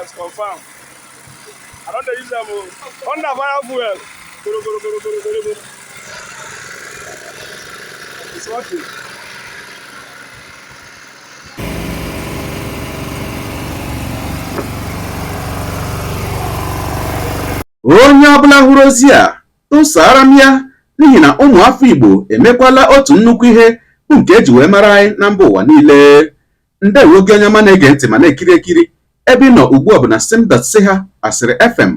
Yes, confirm. I don dey use am o. Honda fire fuel. Goro goro goro goro goro goro. It's working. Onye ọbụla hụrụ ozi a, tụsara m ya, n'ihi na ụmụafọ Igbo emekwala otu nnukwu ihe bụ nke eji wee mara anyị na mba ụwa niile. Ndewo gị onye ọma na-ege ntị ma na-ekiri ekiri. Ebe ị nọ ugbu a bụ na sim.si ha Asịrị FM.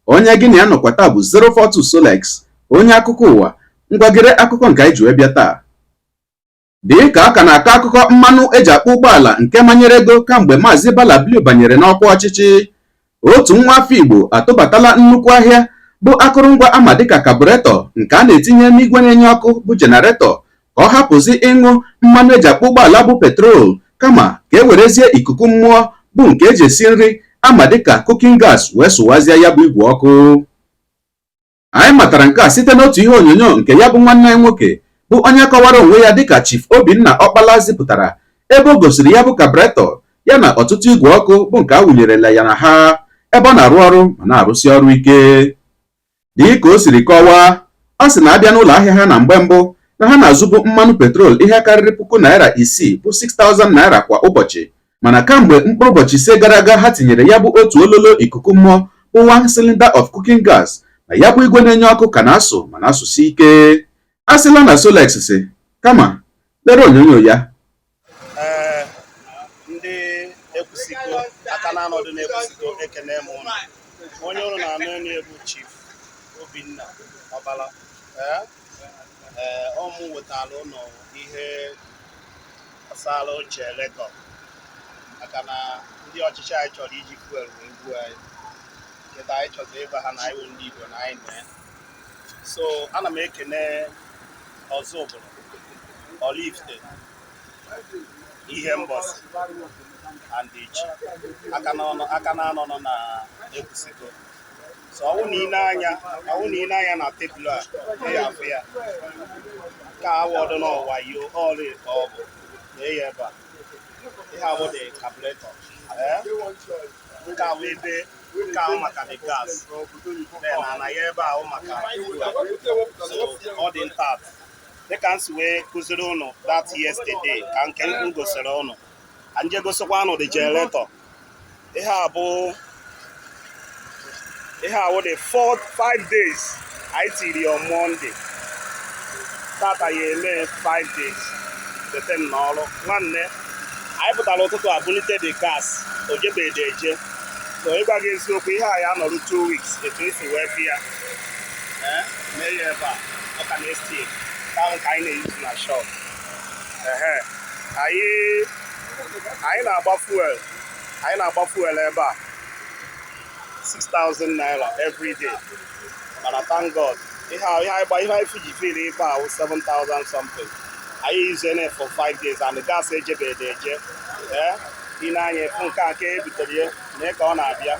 Onye gị na ya nọkwa taa bụ 042 Solex, onye akụkọ ụwa. Ngwagere akụkọ nke anyị ji wee bịa taa. Dị ka a ka na-akọ akụkọ mmanụ eji akpọ ụgbọala nke manyere ego kamgbe Maazị Bala Blue banyere n'ọkwa ọchịchị, otu nwa afọ Igbo atụbatala nnukwu ahịa bụ akụrụngwa ama dịka carburetor nke a na-etinye n'igwe na-enye ọkụ bụ generator, ka ọ hapụzi ịṅụ mmanụ eji akpọ ụgbọala bụ petrol, kama ka e werezie ikuku mmụọ bụ nke eji esi nri ama dịka cooking gas wee sụwazie ya bụ igwe ọkụ. Anyị matara nke a site n'otu ihe onyonyo nke ya bụ nwanne anyị nwoke, bụ onye kọwara onwe ya dịka Chief Obinna Ọkpala, zipụtara, ebe o gosiri ya bụ carburetor ya na ọtụtụ igwe ọkụ bụ nke a wụnyerela ya na ha, ebe ọ na-arụ ọrụ ma na-arụsi ọrụ ike. Dị ka o siri kọwaa, ọ sị na abịa n'ụlọ ahịa ha, na mgbe mbụ na ha na-azụbu mmanụ petrol ihe karịrị ₦6,000 bụ 6,000 naira kwa ụbọchị, mana kamgbe mkpụrụ ụbọchị 5 gara aga ha tinyere ya bụ otu ololo ikuku mmụọ bụ one cylinder of cooking gas na ya bụ igwe na-enye ọkụ ka na-asụ ma na-asụsi ike. A sịla na Solex si, kama lere onyonyo ya. Ee, ndị Ekwusigo, aka na-anọdụ na-Ekwusigo, ekene m ụnụ. Onye ụnụ na-anụ enu bụ Chief Obinna Ọbala. Ee, ọ mụ wetara ụnụ ihe gbasara generator, maka na ndị ọchịchị anyị chọrọ iji fuel wee gbuo anyị. Nkịta anyị chọrọ ịgwa ha na anyị wụ ndị Igbo na anyị na ya. So ana m ekene Ọzụbụlụ, Oraifite, ihe mbọsị and Ichi aka n'ọnụ aka na-anọ nọ na Ekwusigo. So ọwụ na ị na-anya na tebụl a, ị ya afụ ya ka awọdụ n'ọwa yo ọrụ ka ọ bụ lee ya ebe a. Ihe awụ dị carburetor. Ee, nke awụ ebe nke ahụ maka the gas, then ana ya ebe ahụ maka fuel. So ọ dị intact dịka m si wee kụziri ụnụ that yesterday, ka nke m gosiri ụnụ ka nje gosikwa ụnụ the generator. Ihe a bụ ihe a wụ the fourth 5 days anyị tiri on Monday. Tata ya eme 5 days tete m n'ọrụ. Nwanne, anyị pụtara ụtụtụ a bulite the gas, o jebede eje. So ịgwa gị eziokwu, ihe a ya nọrụ 2 weeks etu esi wee fi ya. Ee, mee ya ebe a, ọ ka na-esi ahụ ka anyị na-eyuzu na shop. Ehe, anyị na-agba fuel, anyị na-agba fuel ebe a 6,000 naira every day, mana thank God, ihe a ihe anyị gba, ihe anyị fuji fill ebe a wụ 7,000 something. Anyị use for 5 days and the gas ejebede eje. Ee, ị na-anya efu nke a nke e butere ya mee ka ọ na-abịa.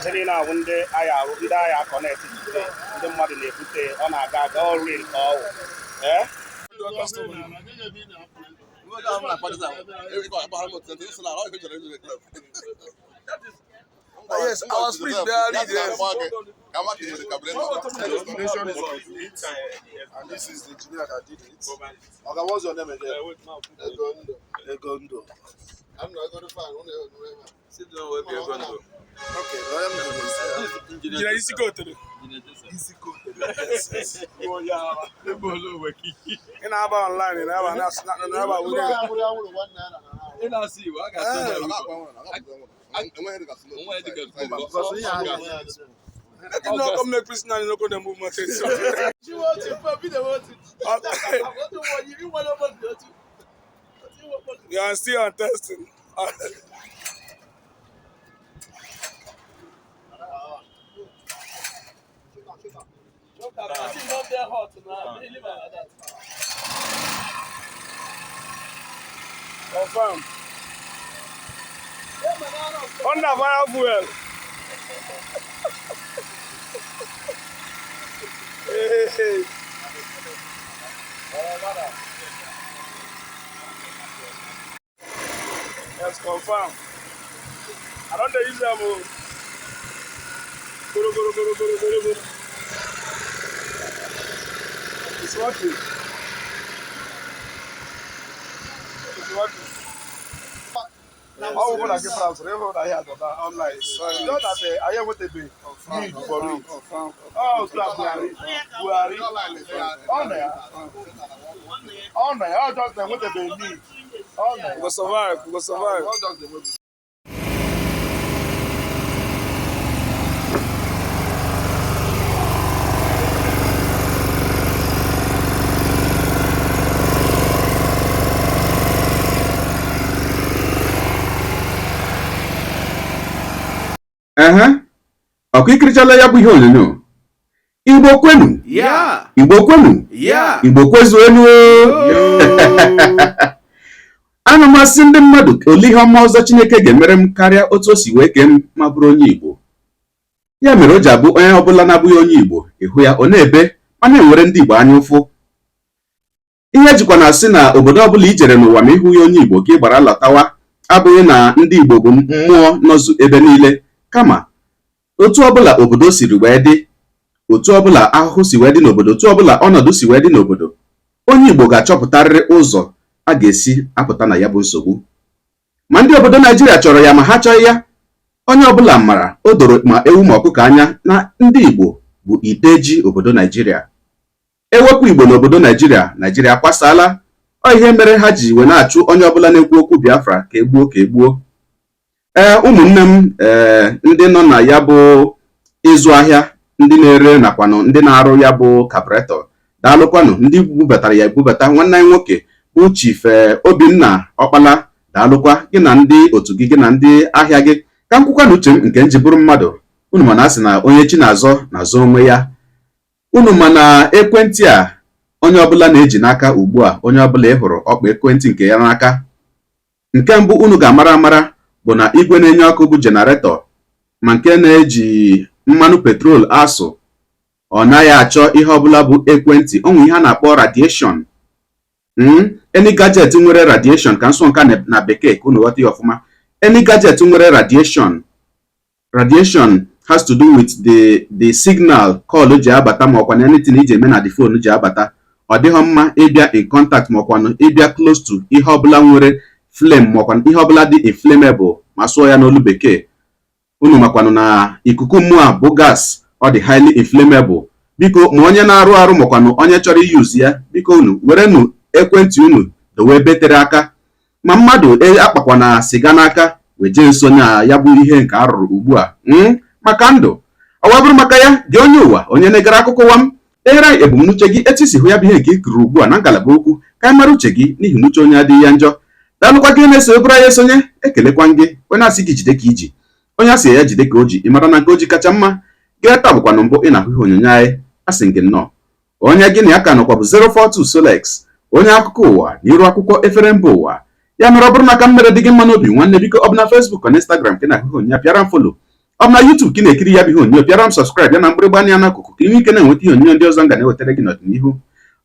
Ndị niile ahụ, ndị agha arụ, ndị agha connect today, ndị mmadụ na-ebute, ọ na-aga aga ọrụ nke ọwụ. Ee. Yes, our spirit there is. Nation is complete, and this is the engineer that did it. Okay, what's your name again? Egondo. Egondo. I'm not going to find one. Okay, I am Engineer isi kotere. Yes. Ị na-aba online, ị na-aba na-aba were. Ị na-asụ Igbo, a ga-asụ ya Igbo. Because ihe a Make you no come make prisoner no go dey move market. You are still on testing. Confirm. Honda fire fuel. Hey, hey. Yes, confirm. I don dey use am o. Goro goro goro goro goro goro. It's working. It's working. Ọ bụrụ na gị France, ịhụ na ihe adọta online. It's just that anyị enwetabeghị need for it. Ọ otu a Buhari, Buhari, ọ nọ ya. Ọ nọ ya, ọ just na enwetabeghị need. Ọ nọ ya. We go survive. We go survive. Ọ just na-enwebu. Ehe, ọkwa ikirichala ya bụ ihe onyonyo. Igbo kwenu! Ya! Igbo kwenu! Ya! Igbo kwezuenu! Ana m asị ndị mmadụ, ole ihe ọma ọzọ Chineke ga-emere m karịa otu o si wee kee m ma bụrụ onye Igbo? Ya mere o ji abụ onye ọbụla na-abụghị onye Igbo ịhụ ya, ọ na-ebe ma na-enwere ndị Igbo anya ụfụ. Ihe ejikwa na-asị na obodo ọbụla i jere n'ụwa ma ịhụghị onye Igbo, ka ị gbara lọtawa, abụghị na ndị Igbo bụ mmụọ nọzụ ebe niile, kama otu ọbụla obodo siri wee dị, otu ọbụla ahụhụ si wee dị n'obodo, otu ọbụla ọnọdụ si wee dị n'obodo, onye Igbo ga-achọpụtarịrị ụzọ a ga-esi apụta na ya bụ nsogbu. Ma ndị obodo Naijiria chọrọ ya ma ha chọghị ya, onye ọbụla mara o doro ma ewu ma ọkụkọ anya na ndị Igbo bụ ite ji obodo Naijiria. Ewepụ Igbo n'obodo Naijiria, Naijiria akwasala. Ọ ihe mere ha ji wee na-achụ onye ọbụla na-ekwu okwu Biafra ka egbuo ka egbuo. Ee, ụmụnne m, ee, ndị nọ na ya bụ ịzụ ahịa, ndị na-ere nakwanụ ndị na-arụ ya bụ carburetor, daalụkwanụ. Ndị bubatara ya ebubata, nwanne anyị nwoke bụ Chief Obinna Ọkpala, daalụkwa gị na ndị otu gị, gị na ndị ahịa gị. Ka m kwukwa na uche m nke m ji bụrụ mmadụ, unu mana asị na onye chi na-azọ na-azọ onwe ya. Unu ma na ekwentị a onye ọbụla na-eji n'aka ugbu a, onye ọbụla ị hụrụ ọkpa ekwentị nke ya n'aka, nke mbụ unu ga-amara amara bụ na igwe na-enye ọkụ bụ generator, ma nke na-eji mmanụ petrol asụ, ọ naghị achọ ihe ọbụla bụ ekwentị. O nwere ihe a na-akpọ radiation. Any gadget nwere radiation, ka nsọ nka na bekee ka unu ghọta ya ọfụma, any gadget nwere radiation, radiation has to do with the signal call ji abata, ma ọkwa na anything iji eme na the phone ji abata, ọ dịghọ mma ịbịa in contact ma ọkwanụ ịbịa close to ihe ọbụla nwere flame, ma ọkwanụ ihe ọbụla dị inflammable, ma sụọ ya n'olu bekee. Unu makwanụ na ikuku mmụọ a bụ gas, ọ dị highly inflammable. Biko, ma onye na-arụ arụ makwanụ onye chọrọ iyuzu ya, biko unu werenụ ekwentị unu dowe ebe tere aka, ma mmadụ akpakwana siga n'aka wee jee nso na ya bụ ihe nke arụrụ ugbu a maka ndụ. Ọ wee bụrụ maka ya gị, onye ụwa, onye na-egere akụkọ ụwa m, deere anyị ebumnuche gị, etu isi hụ ya bụ ihe nke i kiri ugbu a na ngalaba okwu, ka anyị mara uche gị, n'ihi na uche onye adịghị ya njọ. Daalụkwa gị na-eso eburu anyị esonye. Ekelekwa gị, onye na-asị gị jide ka iji, onye asị ya jide ka o ji, ị mara na nke o ji kacha mma. Gị taa bụkwanụ mbụ ị na-ahụ ihe onyonyo anyị, asị gị nnọọ. Onye gị na ya ka nọkwa bụ 042 Solex, onye akụkọ ụwa na iru akwụkwọ efere mba ụwa. Ya mere, ọ bụrụ na ka m mere dị gị mma n'obi, nwanne, biko, ọ bụ na Facebook na Instagram ka ị na-ahụ ihe onyonyo, pịara m follow. Ọ bụ na YouTube ka ị na-ekiri ya bụ ihe onyonyo, pịara m subscribe ya na mgbịrịgba anya n'akụkụ, ka ị nwee ike na-enweta ihe onyonyo ndị ọzọ m ga na-ewetara gị n'ọdịnihu.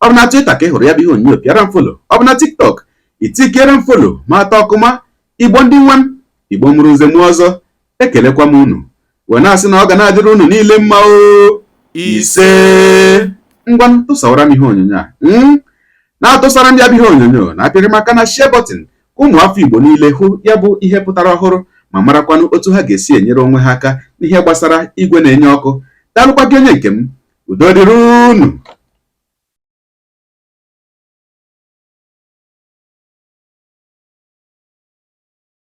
Ọ bụ na Twitter ka ị hụrụ ya bụ ihe onyonyo, pịara m follow. Ọ bụ na TikTok, itikere m follow ma atọ ọkụma. Igbo ndị nwe m, Igbo mụrụ nze mụọ ọzọ, ekelekwa m unu wee na-asị na ọ ga na-adịrị unu niile mma o. Ise. Ngwa, tụsawara m ihe onyonyo a, na-atụsara m ya bụ ihe onyonyo, na-apịrị m aka na share button, ka ụmụ afọ Igbo niile hụ ya bụ ihe pụtara ọhụrụ ma marakwanụ otu ha ga-esi enyere onwe ha aka n'ihe gbasara igwe na-enye ọkụ. Daalụkwa gị, onye nke m. Udo dịrị unu.